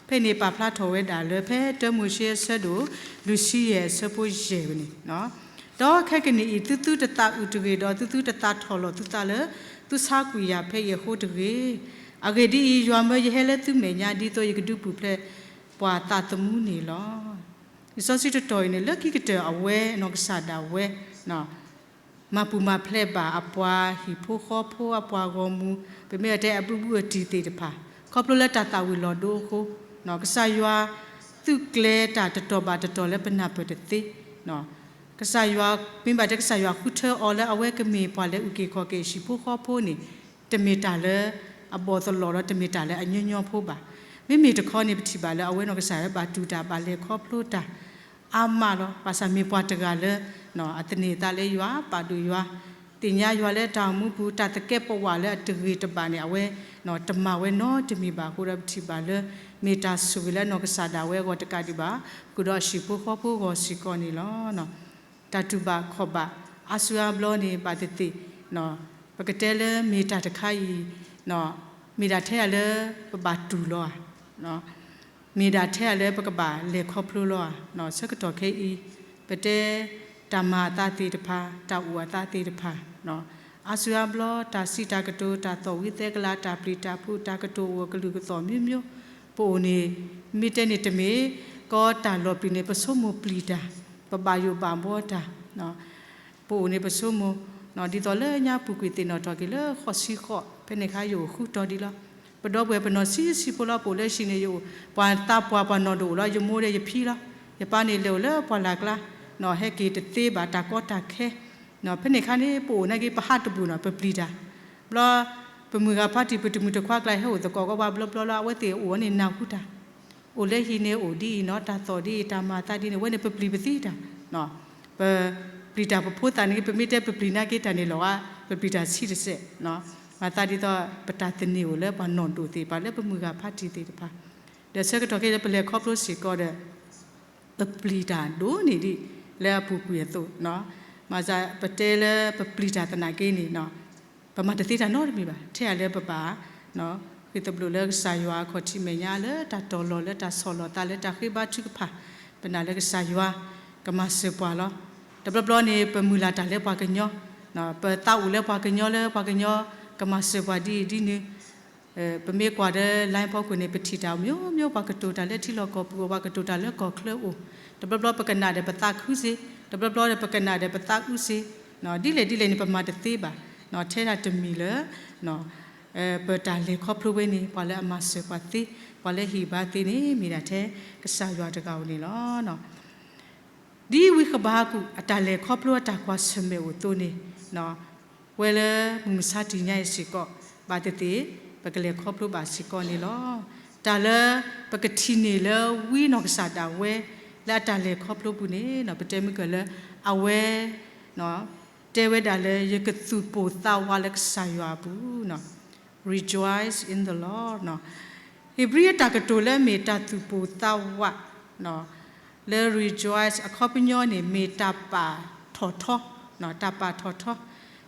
ဖဲန့ၣ်ပာ်ဖျါထီၣ်ဝဲဒၣ်လၢ ဖဲတၢမိၤၡ့အဆၢဒိၣ် လွံၢ်ဆံယဲၢ်အဆၢဖိယဲၢ်န့ၣ်, ဒီးခဲကနံၣ်အံၤ သုသုတသးအုးတဂ့ၤ, ဒီးသုသုတသးထီၣ်လီၤသုသးလၢ သုဆါကွံာ်ယၤဖဲအံၤအဃိတဂ့ၤ. အဂ့ၢ်ဒ်အံၤ, ယွၤမၢယဟဲလၢသုမဲာ်ညါ ဒ်သိးယကဒုးပူၤဖျဲးပှၤသးသမူန့ၣ်လီၤ. လံာ်စီဆှံတတီၤအံၤန့ၣ် လၢခံကတၢၢ်အဝဲနီၢ်ကစၢ်ဒၣ်ဝဲ မၤပူၤမၤဖျဲးဘၣ်အပှၤဟံၣ်ဖိဃီဖိအပှၤဂီၢ်မုၢ်, ပမ့ၢ်တဲအဘူးဘူးအတံၢ်သ့ၣ်တဖၣ်, ခီဖျိလၢတၢ်သၣ်ဝံၤလီၤဒိအဃိ, ကစၢ်ယွၤသုးကျဲၤတၢ်တတီၤဘၣ်တတီၤလၢပနၢ်ပၢၢ်တသ့, ကစၢ်ယွၤ, မ့ၢ်ဘၣ်တဲကစၢ်ယွၤဃုထၢအီၤလၢအဝဲကမ့ၢ်ပှၤလၢအအုၣ်က့ၤခီၣ်က့ၤဟံၣ်ဖိဃီဖိန့ၣ်, တမ့ၢ်တၢ်လၢအဘီၣ်သလီၤဒီးတမ့ၢ်တၢ်လၢအညီညီဖိဘၣ်. မ့မ့ၢ်တခီန့ၣ် ပထံၣ်ဘၣ်လၢအဝဲနီၢ်ကစၢ်ဒၣ်ဝဲဘၣ်တူၢ်တၢ်ဘၣ်လဲၤခီဖျိတၢ် အါမးလီၤ. ဘၣ်ဆၣ်မ့ၢ်ပှၤတဂၤလၢ အသန့ၤအသးလၢယွၤ, ပာ်ဒိၣ်ယွၤ, သ့ၣ်ညါယွၤလၢတၢ်အိၣ်မူပူၤ, တၢ်သကဲးပဝးလၢအတဂ့ၤတဘၣ်န့ၣ် အဝဲတမၤဝဲနီတမံၤဘၣ်အဃိဒီး ပထံၣ်ဘၣ်လၢ မ့ၢ်တၢ်ဆိၣ်ဂ့ၤလၢနီၢ်ကစၢ်ဒၣ်ဝဲအဂီၢ်တကးဒံးဘၣ်, ဃုာ်ဒီးအဟံၣ်ဖိဃီဖိအဂီၢ်စ့ၢ်ကီးန့ၣ်လီၤ. တၢ်တူၢ်ဘၣ်ခီၣ်ဘၣ် အါစုအါဘျီန့ၣ် ဘၣ်သ့ၣ်သ့ၣ်, ပကတဲလၢမ့ၢ်တၢ်တခါအံၤ, မ့ၢ်ဒၣ်ထဲဒၣ်လၢပဘၣ်တူၢ်လီၤဧါ, မ့ၢ်ဒၣ်ထဲဒၣ်လၢပကဘၣ်လဲၤခီဖျိလီၤဧါ. ဆၢကတီၢ်ခဲအံၤ ပတဲတၢ်မၤအသးသ့ၣ်တဖၣ်, တၢ်အိၣ်အသးသ့ၣ်တဖၣ်, အါစုအါဘျီ တၢ်စံးတၢ်ကတိၤ, တၢ်သီၣ်ဝံသဲကလၤ, တၢ်ပျံၤတၢ်ဖုး, တၢ်ကတိၤအိၣ်အကလုာ်ကသီၣ်မျိုးမျိုး, ပအိၣ်န့ၣ် မ့ၢ်တဲန့ၣ်တမ့ၢ်ကီးတၢ်လီၤပျံၤန့ၣ် ပဆိကမိၣ်ပျံၤတၢ်, ပဘၣ်ယိၣ်ဘၣ်ဘှီတၢ် ပအိၣ်န့ၣ်ပဆိကမိၣ်, ဒ်သိးလၢညါပူၤကွံာ်သ့ၣ်နီၣ်ထီၣ်က့ၤလၢဃိးဆံဃိး, ဖဲန့ၣ်အခါယအိၣ်ဃုတီၤဒံးလီၤ. ပဒီပုၢ်ဝဲၢ်ပနီၢ်ဆံးဆံးဖိလီၤ, ပအိၣ်လၢဟံၣ်န့ၣ်ယအိၣ်, ပှၤသးပှၢ်ပှၤနီၢ်ဒိၣ်အိၣ်လီၤ, ယမိၢ်ဒီးယဖံလီၤ. ယပၢ်န့ၣ်လဲၤအိၣ်လၢပှၢ်လၢ်ကျါ, ဟဲက့ၤတသ့ဘၣ်တၢ်ကီတၢ်ခဲ, ဖဲန့ၣ်အခါန့ၣ် ပအိၣ်နာ်က့ ပဟးတဘူၣ်နီၤ ပပျံၤတၢ်, ဘျီ ပမုၢ်ဂၤဖါတံၢ် ပတမုၢ်တခွါကျါ ဟဲအိၣ်သကိးကီးပှၤဘျီဘျီလီၤ, အဝဲသ့ၣ်အိၣ်န့ၣ်နၢ်ဟူတၢ်, အိၣ်လၢဟံၣ်န့ၣ်အိၣ်ဒ်အံၤနီၤ, တၢ်သီၣ်ဒ်အံၤ, တၢ်မၤအသးဒ်န့ၣ်, အဝဲန့ၣ်ပပျံၤပသ့တၢ်, ပပျံၤတၢ်ပဖိသၣ်န့ၣ် ပမ့ၢ်တဲပပျံၤနာ်က့တၢ်န့ၣ်လီၤဂာ်, ပပျံၤတၢ်ဆံးတစဲး, မၤသးဒ်သိး ပတၢ်သန့ၤအိၣ်လၢပှၤနီၢ်ဒိၣ်သ့ၣ်တဖၣ် လၢပမုၢ်ဂၤဖါတံၢ်သ့ၣ်တဖၣ်, ဒီးဆၢကတီၢ်ခဲအံၤလၢပလဲၤခီဖျိစ့ၢ်ကီးဒီး ပပျံၤတၢ်ဒိၣ်န့ၢ်ဒံး လၢအပူၤကွံာ်အသိး, မၤစၢ်ပတဲလၢပပျံၤတၢ်သနာ်က့န့ၣ် ပမၤတသ့တၢ်နီတမံၤဘၣ်, ထဲအံၤလၢပဘၣ် ဃ့ၢ်သဘျိးလၢကစၢ်ယွၤအခီၣ်ထံးမဲာ်ညါ လၢတၢ်တီၤလီၤ လၢတၢ်ဆီၣ်လီၤသး လၢတၢ်ဃ့ဘါထုကဖၣ်, ပနာ်လၢကစၢ်ယွၤကမၤစၢၤပှၤလီၤ. တဘျီဘျီန့ၣ် ပမုၢ်လၢ်တၢ်လၢပှၤကညီ, ပသးအိၣ်လၢပှၤကညီ လၢပှၤကညီကမၤစၢၤပှၤဒ်အံၤဒ်နုၤ, ပမ့ၢ်ကွၢ်ဒီး line ဖီခိၣ်န့ၣ် ပထံၣ်တၢ်မျိုးမျိုး ပှၤကတိၤတၢ်လၢထံလီၢ်ကီၢ်ပူၤအိၣ်, ပှၤကတိၤတၢ်လၢကီၢ်ချၢအိၣ်, တဘျီဘျီပကနၣ်ဒီးပသးခုစ့, တဘျီဘျီဒီးပကနၣ်ဒီးပသးအုးစ့, ဒ်လဲၣ်ဒ်လဲၣ်န့ၣ် ပမၤတသ့ဘၣ်, ထဲဒၣ်တမံၤလၢ ပတၢ်လဲၤခီဖျိဝဲန့ၣ် ပှၤလၢအမၤစၢၤပှၤသ့, ပှၤလၢဟ့ၣ်ဘါသ့န့ၣ် မ့ၢ်ဒၣ်ထဲကစၢ်ယွၤတဂၤဧိၤန့ၣ်လီၤ. ဒ်ဝံဃဘးကူာ်အတၢ်လဲၤခီဖျိအတၢ်ကွၢ်ဆၢၣ်မဲာ်အိၣ်အသိးန့ၣ်, ဝဲလၢမုၢ်မဆါတနံၤညါအံၤစ့ၢ်ကီး ဘၣ်သ့ၣ်သ့ၣ် ပကလဲၤခီဖျိဘၣ်စ့ၢ်ကီးန့ၣ်လီၤ. တၢ်လၢပကထံၣ်န့ၢ်လၢဝံနီၢ်ကစၢ်ဒၣ်ဝဲ လၢအတၢ်လဲၤခီဖျိပူၤန့ၣ် ပတဲမုၢ်ကၢၢ်လၢ အဝဲ တဲဝဲဒၣ်လၢ ယကသူၣ်ပိၢ်သးဝးလၢကစၢ်ယွၤအပူၤ, rejoice in the Lord. ဧ့ၤဘြံၤအတၢ်ကတိၤလၢမ့ၢ်တၢ်သူၣ်ပိၢ်သးဝး လၢ rejoice အခီပညီန့ၣ် မ့ၢ်တၢ်ပာ်ထီၣ်ထီ, တၢ်ပာ်ထီၣ်ထီ,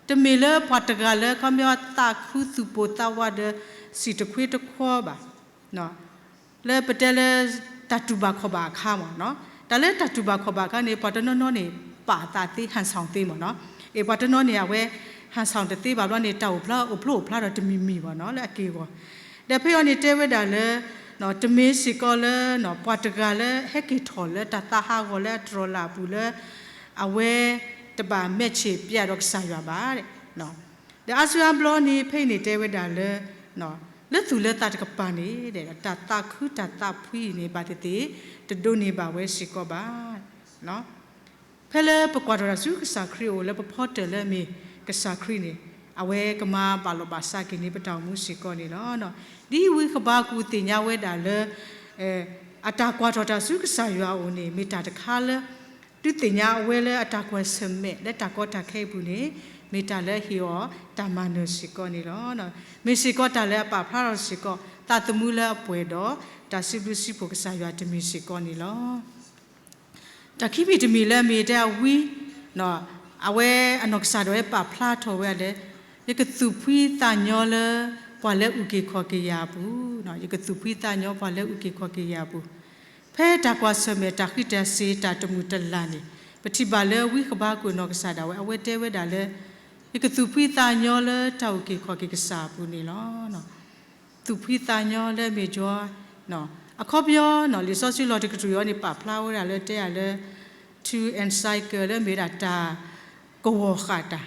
တမ့ၢ်လၢပှၤတဂၤလၢခီပညီသးခုသူၣ်ပိၢ်သးဝးဒီး စံၣ်တခွ့တခွီဘၣ်. လၢပတဲလၢ တၢ်တူၢ်ဘၣ်ခီၣ်ဘၣ်အခါမ့ၢ်နီၤ, တၢ်လၢတၢ်တူၢ်ဘၣ်ခီၣ်ဘၣ်အခါန့ၣ် ပှၤတနီၤနီၤန့ၣ် ပာ်သးသ့ ဟန်ဆောင်သ့မ့ၢ်နီၤ, အ့ၣ် ပှၤတနီၤန့ၣ် အဝဲ ဟန်ဆောင်တသ့ဘၣ်ဘျီန့ၣ် တၢ်အိၣ်ဖျါ အိၣ်ဖျိအိၣ်ဖျါဒီးတမံၤမံၤဘၣ်နီၤ လၢအက့ၢ်အဂီၤ, ဒီးဖဲအံၤန့ၣ်တဲဝဲဒၣ်လၢ တမ့ၢ်စ့ၢ်ကီးလၢ ပှၤတဂၤလၢဟဲက့ၤထီၣ်လၢတၢ်သးဟးဂီၤလၢအတြီၤလၢ်အပူၤလၢ အဝဲတဘၣ်မဲာ်ဆ့ၣ်ပျးဒီးကစၢ်ယွၤဘၣ် ဒီးအါစုအါဘျီန့ၣ် ဖဲအံၤန့ၣ်တဲဝဲဒၣ်လၢ လၢသူၣ်လၢသးတကပၤန့ၣ် တၢ်သးခုတၢ်သးဖှံအံၤန့ၣ် ဘၣ်သ့ၣ်သ့ၣ် တဒိးန့ၢ်ဘၣ်ဝဲစ့ၢ်ကီးဘၣ်. ဖဲလၢပကွၢ်ထီၣ်တၢ်ဆူကစၢ်ခရံာ်အအိၣ်လၢပဖီတၢၣ်လၢအမ့ၢ်ကစၢ်ခရံာ်န့ၣ် အဝဲကမၤဘၣ်လီၤဘၣ်စးက့ၤန့ၢ်ပတၢ်အိၣ်မူစ့ၢ်ကီးန့ၣ်လီၤ. ဒ်ဝံဃဘးကူးသ့ၣ်ညါဝဲဒၣ်လၢ အတၢ်ကွၢ်ထီၣ်တၢ်ဆူကစၢ်ယွၤအအိၣ်န့ၣ် မ့ၢ်တၢ်တခါလၢ ဒုးသ့ၣ်ညါအဝဲလၢအတၢ်ကွၢ်ဆၢၣ်မဲာ်လၢတၢ်ကီတၢ်ခဲအံၤအပူၤန့ၣ် မ့ၢ်တၢ်လၢအဟ့ၣ်အီၤတၢ်မၤနၢၤစ့ၢ်ကီးန့ၣ်လီၤ. မ့ၢ်စ့ၢ်ကီးတၢ်လၢအပာ်ဖျါထီၣ်စ့ၢ်ကီး သးသမူလၢအပှဲၤဒီး တၢ်စံးဘျုးစံးဖှိၣ်ကစၢ်ယွၤတမံၤစ့ၢ်ကီးန့ၣ်လီၤ. တၢ်ခံမံၤတမံၤလၢအမ့ၢ်တဲအဝံ အဝဲအနီၢ်ကစၢ်ဒၣ်ဝဲပာ်ဖျါထီၣ်ဝဲဒၣ်လၢ ယကသူၣ်ဖှံသးညီလၢ ပှၤလၢအုၣ်က့ၤခီၣ်က့ၤယၤအပူၤ, ယကသူၣ်ဖှံသးညီပှၤလၢအုၣ်က့ၤခီၣ်က့ၤယၤအပူၤ, ဖဲတၢ်ကွၢ်ဆၢၣ်မဲာ်တၢ်ဃံးတၢ်စ့ၤတၢ်တမုာ်တလၤန့ၣ် ပထံၣ်ဘၣ်လၢဝံဃဘးကူးအနီၢ်ကစၢ်ဒၣ်ဝဲ အဝဲတဲဝဲဒၣ်လၢ ယကသူၣ်ဖှံသးညီလၢတၢ်အုၣ်က့ၤခီၣ်က့ၤကစၢ်အပူၤန့ၣ်လီၤ. သူၣ်ဖှံသးညီလၢမ့ၢ်ယွၤ အခီပညီ လံာ်စီဆှံလီၤတကတြူၢ်အံၤန့ၣ် ပာ်ဖျါဝဲဒၣ်လၢတဲယၤလၢ to encycle လၢမ့ၢ်ဝဲဒၣ်တၢ်ကဝီၤဃာ်တၢ်,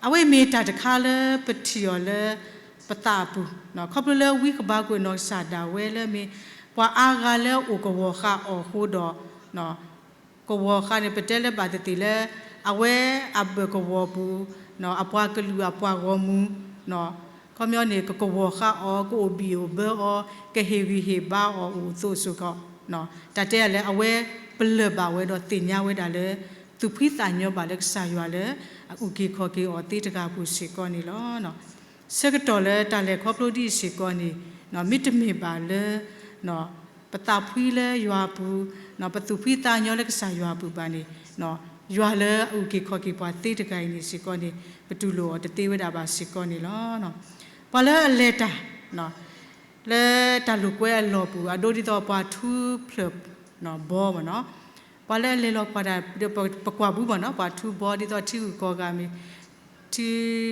အဝဲမ့ၢ်တၢ်တခါလၢပထံၣ်အီၤလၢပသးအပူၤ, ခီဖျိလၢဝံဃဘးကူးအနီၢ်ကစၢ်ဒၣ်ဝဲလၢမ့ၢ် ပှၤအါဂၤလၢအိၣ်ကဝီၤဃာ်အီၤအဃိဒီး ကဝီၤဃာ်န့ၣ် ပတဲလၢဘၣ်သ့ၣ်သ့ၣ်လၢ အဝဲအဘၢၣ်ကဝီၤပူၤ, အပှၤကလုာ်အပှၤဂီၢ်မုၢ်, ခီပညီန့ၣ် ကကဝီၤဃာ်အီၤ ကအိၣ်ဘံၣ်အိၣ်ဘၢအီၤ ကဟ့ၣ်ဂံၢ်ဟ့ၣ်ဘါအီၤအိၣ်သိးစ့ၢ်ကီး, တၢ်တဲဒၣ်လၢအဝဲပလၢၢ်ဘၣ်ဝဲဒီးသ့ၣ်ညါဝဲဒၣ်လၢ သူၣ်ဖှံသးညီဘၣ်လၢကစၢ်ယွၤလၢ အအုၣ်က့ၤခီၣ်က့ၤအီၤသ့တဂၤအပူၤစ့ၢ်ကီးန့ၣ်လီၤ. ဆၢကတီၢ်လၢတၢ်လဲၤခီဖျိဒ်အံၤစ့ၢ်ကီးန့ၣ် မ့တမ့ၢ်ဘၣ်လၢ ပသးဖှံလၢယွၤအပူၤ, ပသူၣ်ဖှံသးညီလၢကစၢ်ယွၤအပူၤဘၣ်န့ၣ်, ယွၤလၢအအုၣ်က့ၤခီၣ်က့ၤပှၤသ့တဂၤအံၤန့ၣ်စ့ၢ်ကီးန့ၣ် ပတူၢ်လိာ်အီၤတသ့ဝဲဒၣ်ဘၣ်စ့ၢ်ကီးန့ၣ်လီၤ. ပှၤလၢအလဲၤတၢ် လၢတၢ်လိာ်ကွဲအလီၢ်ပူၤ အဒိဒ်သိးပှၤထူဖျၢၣ်ဘီမ့ၢ်နီၤ, ပှၤလၢအလဲၤလီၤကွၢ်တၢ် ပကွၢ်ပူၤမ့ၢ်နီၤ ပှၤထူဘီဒ်သိးထံဂုၤကီၢ်ဂၤမ့ၢ် ထံ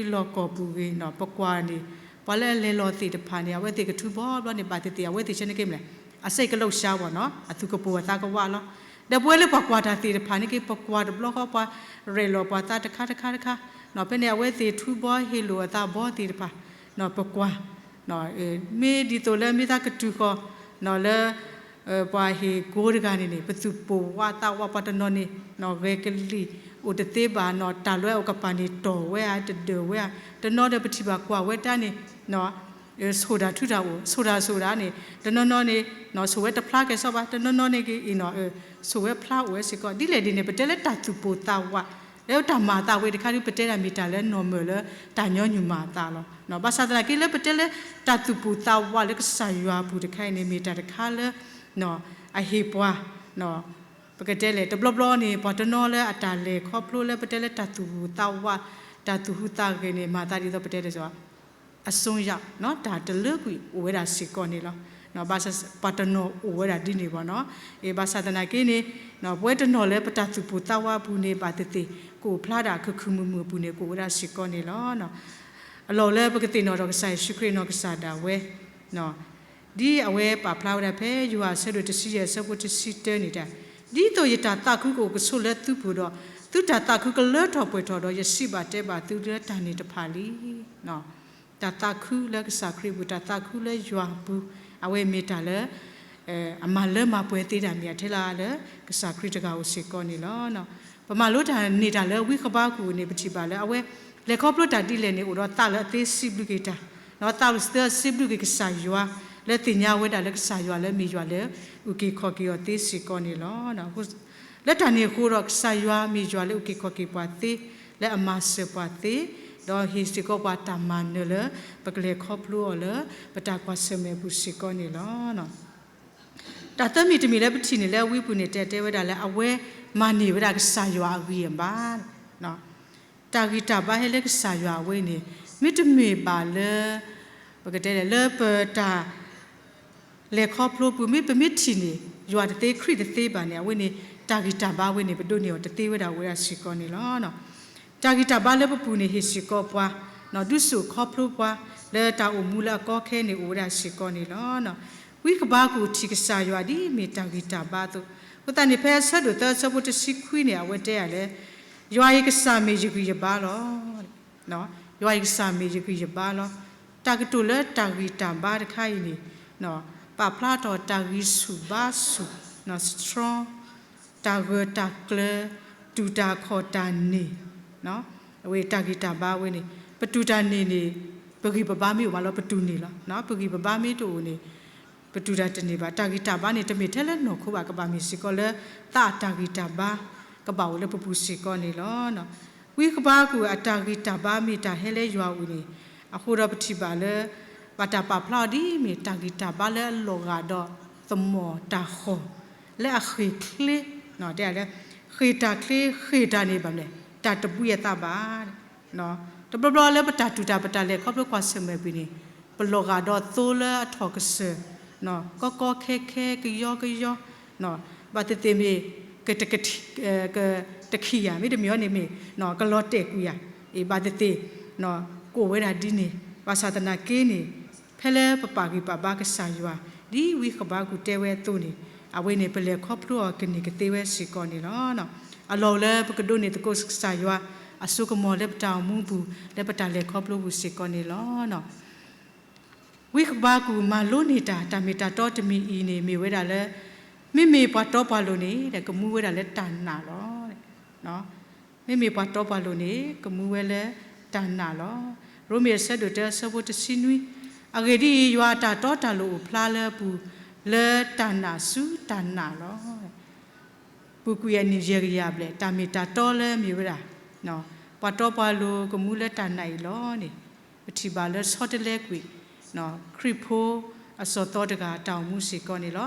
လီၢ်ကီၢ်ပူၤဂ့ၤနီၤ ပကွၢ်န့ၣ် ပှၤလၢအလဲၤလီၤသ့ၣ်တဖၣ်န့ၣ် အဝဲသ့ၣ်ကထူဘီဘျီန့ၣ် ဘၣ်သ့ၣ်သ့ၣ် အဝဲသ့ၣ်ဆၢန့ၣ်က့မ့ၢ်လဲၣ် အစ့ၣ်ကလိာ်စှၤဘၣ်နီၤ အသူၣ်ကပိာ်အသးကဝးလီၤ. ဒီးပဝဲလၢပှၤကွၢ်တၢ်သ့ၣ်တဖၣ်န့ၣ်က့ ပကွၢ်တဘျီဃီ ပှၤရဲၣ်လီၤပှၤသးတခါတခါတခါ, ဖဲန့ၣ် အဝဲသ့ၣ်ထူဘီဟ့ၣ်လိာ်အသးဘီသ့ၣ်တဖၣ်, ပကွၢ် မ့ၢ်ဒ်သိးလၢမ့ၢ်သးကတုၤဃီၤ လၢ ပှၤဟ့ၣ်ကိတဂၤန့ၣ်န့ၣ် ပသူၣ်ပိာ်ဝးသးဝး ပှၤတနီၤန့ၣ် ဂဲၤကလံၣ်အိၣ်တသ့ဘၣ်နီၤ တၢ်လွဲအိၣ်ကပၤန့ၣ်တီၢ်ဝဲဧါ တဒၢးဝဲဧါ, တနီၤဒီးပထံၣ်ဘၣ်ကွၢ်ဝဲတၢ်န့ၣ် ဆိၣ်တၢ်ထူတၢ်အိၣ် ဆိၣ်တၢ်ဆိၣ်တၢ်န့ၣ် တနီၤနီၤန့ၣ် ဆိၣ်ဝဲတဖျါကဲၣ်ဆိးဘၣ် တနီၤနီၤန့ၣ်က့အံၤနီၤ ဆိၣ်ဝဲဖျါအိၣ်ဝဲစ့ၢ်ကီး ဒ်လဲၣ်ဒ်န့ၣ် ပတဲလၢတၢ်သူၣ်ပိာ်သးဝး လၢတၢ်မၤအသးဝဲတခါဒ် ပတဲဒၣ်မ့ၢ်တၢ်လၢနီၢ်မၢၢ်လၢတၢ်ညီနုၢ်မၤအသးလီၤ. ဘၣ်ဆၣ်သနာ်က့လၢပတဲလၢ တၢ်သူၣ်ပိာ်သးဝးလၢကစၢ်ယွၤအပူၤတခါအံၤန့ၣ် မ့ၢ်တၢ်တခါလၢ အဟ့ၣ်ပှၤ ပကတဲလဲၣ် တဘျီဘျီန့ၣ် ပှၤတနီၤလၢအတၢ်လဲၤခီဖျိလၢပတဲလၢတၢ်သူၣ်ပိာ်သးဝး တၢ်သူၣ်ဟူးသးဂဲၤန့ၣ် မၤသးဒ်သိးပတဲလဲၣ် အစွန်းရောက် တၢ်တလၢကွံာ်အိၣ်ဝဲဒၣ်စ့ၢ်ကီးန့ၣ်လီၤ. ဘၣ်ဆၣ်ပှၤတနီၤအိၣ်ဝဲဒၣ်ဒ်န့ၣ်ဘၣ်နီၤ. ဘၣ်ဆၣ်သနာ်က့န့ၣ် ပဝဲတနီၤလၢပတၢ်သူၣ်ပိာ်သးဝးအပူၤန့ၣ် ဘၣ်သ့ၣ်သ့ၣ် ကအိၣ်ဖျါဒၣ်ခုၣ်ခုၣ်မုာ်မုာ်အပူၤန့ၣ် ကအိၣ်ဝဲဒၣ်စ့ၢ်ကီးန့ၣ်လီၤ. အလီၢ်လၢပကသ့ၣ်နီၣ်ထီၣ်ကစၢ်ယ့ၣ်ၡူးခရံာ်နီၢ်ကစၢ်ဒၣ်ဝဲ ဒ်အဝဲပာ်ဖျါဝဲဒၣ်ဖဲယိၤဟၣ်အဆၢဒိၣ်တဆံယဲၢ်အဆၢဖိတဆံတၢန့ၣ်တၢ်, ဒ်သိးယတၢ်သးခုကအိၣ်ကဆိးလၢသုပူၤဒီး သုတၢ်သးခုကလၢထီၣ်ပှဲၤထီၣ်ဒီး ယစံးဘၣ်တဲဘၣ်သုလၢတၢ်န့ၣ်တဖၣ်လံ. တၢ်သးခုလၢကစၢ်ခရံာ်အပူၤ တၢ်သးခုလၢယွၤအပူၤ အဝဲမ့ၢ်တၢ်လၢ အမၤလၢမၤပှဲၤသ့တၢ်မ့ၢ်အထဲလၢ်လၢ ကစၢ်ခရံာ်တဂၤဧိၤစ့ၢ်ကီးန့ၣ်လီၤ. ပမၤလိတၢ်န့ၢ်တၢ်လၢဝံဃဘးကူာ်န့ၣ် ပထံၣ်ဘၣ်လၢအဝဲ လဲၤခီဖျိတၢ်ဒ်လဲၣ်န့ၣ် အိၣ်ဒီးသးလၢအသ့စံးဘျုးက့ၤတၢ်, သးလၢအသ့စံးဘျုးက့ၤကစၢ်ယွၤ လၢသ့ၣ်ညါဝဲဒၣ်လၢကစၢ်ယွၤလၢမ့ၢ်ယွၤလၢ အုၣ်က့ၤခီၣ်က့ၤအီၤသ့စ့ၢ်ကီးန့ၣ်လီၤ. လၢတၢ်န့ၣ်အဃိဒီး ကစၢ်ယွၤမ့ၢ်ယွၤလၢအုၣ်က့ၤခီၣ်က့ၤပှၤသ့, လၢအမၤစၢၤပှၤသ့, ဒီးဟ့ၣ်စ့ၢ်ကီးပှၤတၢ်မၤနၢၤလၢ ပကလဲၤခီဖျိအီၤလၢ ပတၢ်ကွၢ်ဆၢၣ်မဲာ်အပူၤစ့ၢ်ကီးန့ၣ်လီၤ. တၢ်သၢမံၤတမံၤလၢပထံၣ်န့ၣ်လၢအဝံပူၤန့ၣ် တဲတဲဝဲဒၣ်လၢအဝဲမၤန့ၢ်ဝဲဒၣ်ကစၢ်ယွၤအဂံၢ်အဘါ တၢ်ဂံၢ်တၢ်ဘါဟဲလၢကစၢ်ယွၤအဝဲန့ၣ် မ့တမ့ၢ်ဘၣ်လၢ ပကတဲလဲၣ် လၢပတၢ်လဲၤခီဖျိပူၤ မ့ၢ်ပမ့ၢ်ထံၣ်န့ၣ် ယွၤတသ့ခရံာ်တသ့ဘၣ်န့ၣ် အဝဲန့ၣ် တၢ်ဂံၢ်တၢ်ဘါဝဲန့ၣ် ပဒိးန့ၢ်အီၤတသ့ဝဲဒၣ်ဝဲဒၣ်စ့ၢ်ကီးန့ၣ်လီၤ. တၢ်ဂံၢ်တၢ်ဘါလၢပပူၤန့ၣ်ဟ့ၣ်စ့ၢ်ကီးပှၤ, ဒုးစိာ်ခီဖျိပှၤ လၢတၢ်အိၣ်မူလၢအကီခဲန့ၣ်အိၣ်ဝဲဒၣ်စ့ၢ်ကီးန့ၣ်လီၤ. ဝံဃဘးကူာ်ထံၣ်ကစၢ်ယွၤဒ်အမ့ၢ်တၢ်ဂံၢ်တၢ်ဘါအသိး, အဃိသတးန့ၣ် ဖဲအဆၢဒိၣ်သၢအဆၢဖိတဆံခွံန့ၣ် အဝဲတဲယၤလၢ ယွၤအံၤကစၢ်မ့ၢ်ယဂံၢ်ယဘါလီၤ. ယွၤအံၤကစၢ်မ့ၢ်ယဂံၢ်ယဘါလီၤ. တၢ်ကတိၤလၢတၢ်ဂံၢ်တၢ်ဘါတခါအံၤန့ၣ် ပာ်ဖျါထီၣ်တၢ်ဂံၢ်ဆူၣ်ဘါဆူၣ်, strong, တၢ်ဂၢၢ်တၢ်ကျၢၤ, တူၢ်တၢ်ခီၣ်တၢ်န့ၢ်, အဝဲတၢ်ဂံၢ်တၢ်ဘါဝဲန့ၣ် ပတူၢ်တၢ်န့ၢ်န့ၣ် ပဂံၢ်ပဘါမ့ၢ်အိၣ်မးလီၤ ပတူၢ်န့ၢ်လီၤ. ပဂံၢ်ပဘါမ့ၢ်တအိၣ်န့ၣ် ပတူၢ်တၢ်တန့ၢ်ဘၣ်. တၢ်ဂံၢ်တၢ်ဘါန့ၣ် တမ့ၢ်ထဲလၢနီၢ်ခိဘၣ် ကဘၣ်မ့ၢ်စ့ၢ်ကီးလၢ သးအတၢ်ဂံၢ်တၢ်ဘါ ကဘၣ်အိၣ်လၢပပူၤစ့ၢ်ကီးန့ၣ်လီၤ. ဝံဃဘးကူာ်အတၢ်ဂံၢ်တၢ်ဘါမ့ၢ်တၢ်ဟဲလၢယွၤအအိၣ်န့ၣ် အဃိဒီးပထံၣ်ဘၣ်လၢ ဘၣ်တၢ်ပာ်ဖျါအီၤဒ်အမ့ၢ်တၢ်ဂံၢ်တၢ်ဘါလၢအလီၤဂာ်ဒီး သမီၣ်တၢ်ဃီၣ် လၢအဃ့ၢ်ချ့, တဲလၢ ဃ့ၢ်တၢ်ချ့ ဃ့ၢ်တၢ်န့ၣ်ဘၣ်မလဲၣ် တၢ်တဘှံးအသးဘၣ်. တဘျီဘျီလၢပတၢ်တူၢ်တၢ် ပတၢ်လဲၤခီဖျိကွၢ်ဆၢၣ်မဲာ်ကွံာ်န့ၣ် ပလီၤဂာ်ဒီးသိလၢအထီၣ်ကစၢၢ် ကီကီခဲခဲ ကယီကယီ ဘၣ်သ့ၣ်သ့ၣ်မ့ၢ် က တခံဂၤ မ့တမ့ၢ်အီၤန့ၣ်မ့ၢ် ကလီၤတဲာ်ကွံာ်ယၤ ဘၣ်သ့ၣ်သ့ၣ် ကအိၣ်ဝဲဒၣ်ဒ်န့ၣ် ဘၣ်ဆၣ်သနာ်က့န့ၣ် ဖဲလၢပပာ်ဂံၢ်ပာ်ဘါကစၢ်ယွၤ ဒ်ဝံဃဘးကူာ်တဲဝဲအသိးန့ၣ် အဝဲန့ၣ် ပလဲၤခီဖျိအီၤကန့ၢ်ကသ့ဝဲစ့ၢ်ကီးန့ၣ်လီၤ. အလီၢ်အိၣ်လၢပကဒိးန့ၢ်သကိးကစၢ်ယွၤ အစိကမီၤလၢပတၢ်အိၣ်မူပူၤ လၢပတၢ်လဲၤခီဖျိပူၤစ့ၢ်ကီးန့ၣ်လီၤ. ဝံဃဘးကူာ်မၤလိန့ၢ်တၢ် တၢ်မ့ၢ်တၢ်တီတမံၤအံၤန့ၣ် မ့ၢ်ဝဲဒၣ်လၢ မ့မ့ၢ်ပှၤတီပှၤလိၤန့ၣ် ကမူဝဲဒၣ်လၢတၢ်နာ်လီၤ. မ့မ့ၢ်ပှၤတီပှၤလိၤန့ၣ် ကမူဝဲလၢတၢ်နာ်လီၤ. ရိမ့ၤအဆၢဒိၣ်တၢအဆၢဖိတဆံနွံ, အဂ့ၢ်ဒ်အံၤ, ယွၤအတၢ်တီတၢ်လိၤအိၣ်ဖျါလၢအပူၤ လၢတၢ်နာ်ဆူတၢ်နာ်လီၤ. ပူၤကွံာ်အနံၣ်ယဲၢ်ကယၤဘျဲၣ် တၢ်မ့ၢ်တၢ်တီလၢမ့ၢ်ဝဲဒၣ် ပှၤတီပှၤလိၤကမူလၢတၢ်နာ်အံၤလီၤန့ၣ် ပထံၣ်ဘၣ်လၢဆီတလဲကွံာ် ခရံာ်ဖိအစီၣ်သီတဂၤအတၢ်အိၣ်မူစ့ၢ်ကီးန့ၣ်လီၤ.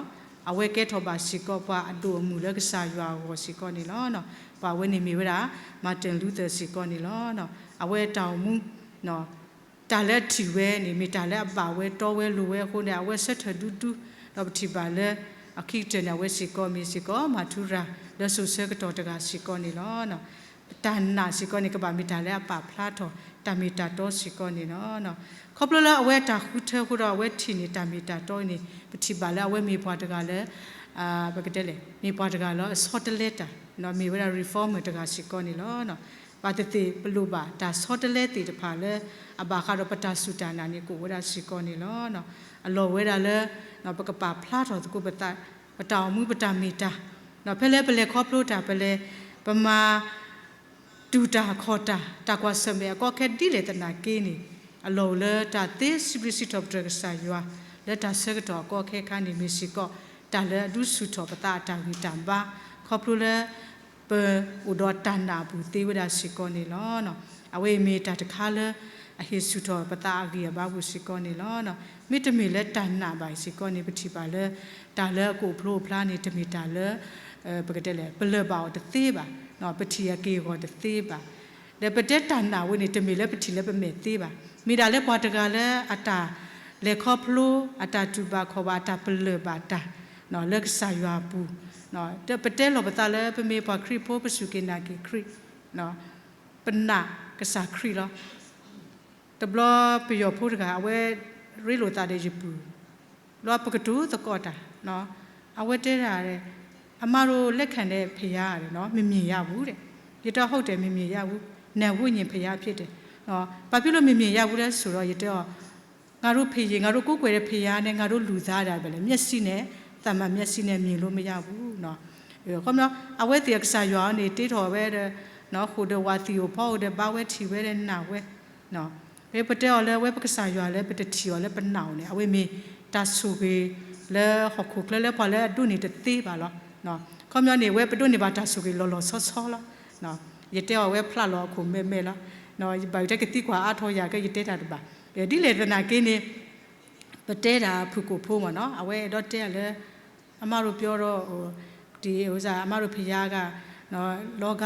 အဝဲကဲထီၣ်ဘၣ်စ့ၢ်ကီးပှၤအဒိၣ်အမုၢ်လၢကစၢ်ယွၤအဂီၢ်စ့ၢ်ကီးန့ၣ်လီၤ. ပှၤဝဲန့ၣ်မ့ၢ်ဝဲဒၣ် Martin Luther စ့ၢ်ကီးန့ၣ်လီၤ. အဝဲအတၢ်အိၣ်မူ တၢ်လၢအထံၣ်ဝဲန့ၣ် မ့ၢ်တၢ်လၢအဘၣ်ဝဲတီဝဲလိၤဝဲအဃိန့ၣ် အဝဲဆၢထၢၣ်ဒူဒူ ဒီးပထံၣ်ဘၣ်လၢ အခံကတၢၢ်န့ၣ် အဝဲစ့ၢ်ကီးမ့ၢ်စ့ၢ်ကီး မၤထူရၤ လၢစိၤဆၢကတီၢ်တဂၤစ့ၢ်ကီးန့ၣ်လီၤ. တၢ်နာ်စ့ၢ်ကီးန့ၣ် ကဘၣ်မ့ၢ်တၢ်လၢအပာ်ဖျါထီၣ် တၢ်မ့ၢ်တၢ်တီစ့ၢ်ကီးန့ၣ်လီၤ. ခီဖျိလၢအဝဲတၢ်ဃုထၢအဃိဒီး အဝဲထံၣ်န့ၢ်တၢ်မ့ၢ်တၢ်တီန့ၣ် ပထံၣ်ဘၣ်လၢအဝဲမ့ၢ်ပှၤတဂၤလၢ ပကတဲလဲၣ် မ့ၢ်ပှၤတဂၤလၢအဆီတလဲတၢ် မ့ၢ်ဝဲဒၣ် reformer တဂၤစ့ၢ်ကီးန့ၣ်လီၤ. ဘၣ်သ့ၣ်သ့ၣ် ပလိၣ်ဘၣ်တၢ်ဆီတလဲသ့ၣ်တဖၣ်လၢ အဘၣ်ဃးဒီးပတၢ်စူၢ်တၢ်နာ်န့ၣ် ကအိၣ်ဝဲဒၣ်စ့ၢ်ကီးန့ၣ်လီၤ. အလီၢ်ဝဲဒၣ်လၢ ပကပာ်ဖျါထီၣ်သကိးပသး ပတၢ်အိၣ်မူ ပတၢ်မ့ၢ်တၢ် ဖဲလၢပလဲၤခီဖျိတၢ် ပလဲၤ ပမၤ တူၢ်တၢ်ခီၣ်တၢ် တၢ်ကွၢ်ဆၢၣ်မဲာ်အကီအခဲဒ်လဲၣ်သနာ်က့န့ၣ် အလီၢ်အိၣ်လၢတၢ်သ့စံးဘျုးစံးထီၣ်ပတြၢၤကစၢ်ယွၤ လၢတၢ်ဆၢကတီၢ်အကီအခဲအခါန့ၣ် မ့ၢ်စ့ၢ်ကီး တၢ်လၢအဒုးဆူၣ်ထီၣ်ပသးအတၢ်ဂံၢ်တၢ်ဘါ ခီဖျိလၢ ပအိၣ်ဒီးတၢ်နာ်အပူၤသ့ဝဲဒၣ်စ့ၢ်ကီးန့ၣ်လီၤ. အဝဲအံၤမ့ၢ်တၢ်တခါလၢ အဟ့ၣ်ဆူၣ်ထီၣ်ပသးအဂံၢ်အဘါပူၤစ့ၢ်ကီးန့ၣ်လီၤ. မ့တမ့ၢ်လၢတၢ်နာ်ဘၣ်စ့ၢ်ကီးန့ၣ် ပထံၣ်ဘၣ်လၢ တၢ်လၢအကအိၣ်ဖျိအိၣ်ဖျါန့ၣ် တမ့ၢ်တၢ်လၢ ပကတဲလဲၣ် ပလၢၢ်ဘၣ်အီၤတသ့ဘၣ်, ပထံၣ်အက့ၢ်အဂီၤတသ့ဘၣ်. ဒီးပတဲတၢ်နာ်ဝဲန့ၣ် တမ့ၢ်လၢပထံၣ်လၢပမဲာ်သ့ဘၣ်. မ့ၢ်ဒၣ်လၢပှၤတဂၤလၢအတၢ်လဲၤခီဖျိ အတၢ်တူၢ်ဘၣ်ခီၣ်ဘၣ် အတၢ်ပလၢၢ်ဘၣ်တၢ် လၢကစၢ်ယွၤအပူၤ, ဒီးပတဲလီၤပသးလၢပမ့ၢ်ပှၤခရံာ်ဖိ ပစူၢ်က့ၤနာ်က့ၤခရံာ်, ပနာ်ကစၢ်ခရံာ်လီၤ. တဘျီပယီၤဖိတဂၤ အဝဲရ့လိာ်သးဒီးယပုၢ် လီၤပကတိၤသကိးတၢ်, အဝဲတဲဒၣ်, အမါတို့လက်ခံတဲ့ဘုရားတဲ့နော် မမြင်ရဘူးတဲ့, ယတဲဟုတ်တယ် မမြင်ရဘူး, နာ်ဝိညာဉ်ဘုရားဖြစ်တယ်, ဘာဖြစ်လို့မမြင်ရဘူးလဲဆိုတော့ ယတဲအီၤ ငါတို့ဖုရား ငါတို့ကိုးကွယ်တဲ့ဘုရားနဲ့ ငါတို့လူသားတွေပဲလေ မျက်စိနဲ့ သာမန်မျက်စိနဲ့မြင်လို့မရဘူးနော်. ခီပညီ အဝဲသ့ၣ်အကစၢ်ယွၤန့ၣ် တ့ထီၣ်ဝဲဒီး ဃိာ်ဒီးဝးသံၣ်အိၣ်ဖီအိၣ်ဒီး ဘါဝဲထံၣ်ဝဲဒီးနာ်ဝဲ ဖဲပတဲအီၤလၢအဝဲပကစၢ်ယွၤလၢပတထံၣ်အီၤလၢပနာ်အီၤန့ၣ် အဝဲမ့ၢ်တၢ်ဆိၣ်ဂ့ၤလၢဟီၣ်ခိၣ်ချၢလၢပှၤလၢအဒိးန့ၢ်တသ့ဘၣ်လီၤ. ခီပညီန့ၣ် အဝဲပဒိးန့ၢ်ဘၣ်တၢ်ဆိၣ်ဂ့ၤလီၤလီၤဆီဆီလီၤ. ယတဲအီၤဝဲဖျါလီၤအခိၣ်မဲာ်မဲာ်လီၤ. ယဘၣ်ယတဲကသံကွၢ်အါထီၣ်ယၤကဲ ယတဲတၢ်တဘၣ်. ဒ်လဲၣ်သနာ်က့န့ၣ် ပတဲတၢ်ဖုၣ်ကိာ်ဖိမ့ၢ်နီၤ အဝဲအဲၣ်ဒိးတဲလၢ အမါတို့ပြောတော့ ဒီဥစ္စာ အမါတို့ဘုရားက လောက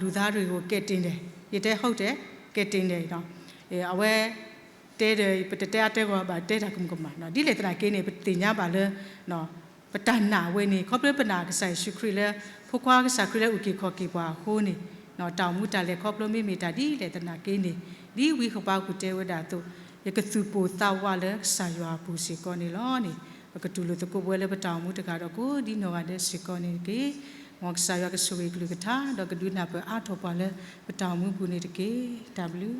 လူသားတွေကိုကယ်တင်တယ်, ယတဲဟုတ်တယ်, ကယ်တင်တယ်, အဝဲတဲဒီး ပတတဲအါတဲဂီၤဘၣ် တဲတၢ်ကမူၤကမၣ်, ဒ်လဲၣ်သနာ်က့န့ၣ် ပသ့ၣ်ညါဘၣ်လၢ ပတၢ်နာ်ဝဲန့ၣ် ခီဖျိပနာ်ကစၢ်ယ့ၣ်ၡူးခရံာ်လၢ ဖိခွါကစၢ်ခရံာ်လၢအုၣ်က့ၤခီၣ်က့ၤပှၤအဃိန့ၣ် တၢ်အိၣ်မူတၢ်လဲၤခီဖျိမ့မ့ၢ်တၢ်ဒ်လဲၣ်သနာ်က့န့ၣ်, ဒ်ဝံဃပၤကူၣ်တဲဝဲဒၣ်အသိး, ယကသူၣ်ပိၢ်သးဝးလၢကစၢ်ယွၤအပူၤစ့ၢ်ကီးန့ၣ်လီၤန့ၣ်, ပကတူၢ်လိာ်သကိးပဝဲလၢပတၢ်အိၣ်မူတဂၤဒီးကိးဒ်နီၢ်ဂၤဒဲးစ့ၢ်ကီးန့ၣ်တက့ၢ်. မ်ကစၢ်ယွၤကဆိၣ်ဂ့ၤကလုၢ်ကထါ ဒီးကဒုးနၢ်ပၢၢ်အါထီၣ်ပှၤလၢပတၢ်အိၣ်မူပူၤန့ၣ်တက့ၢ်. တၢ်ဘျုး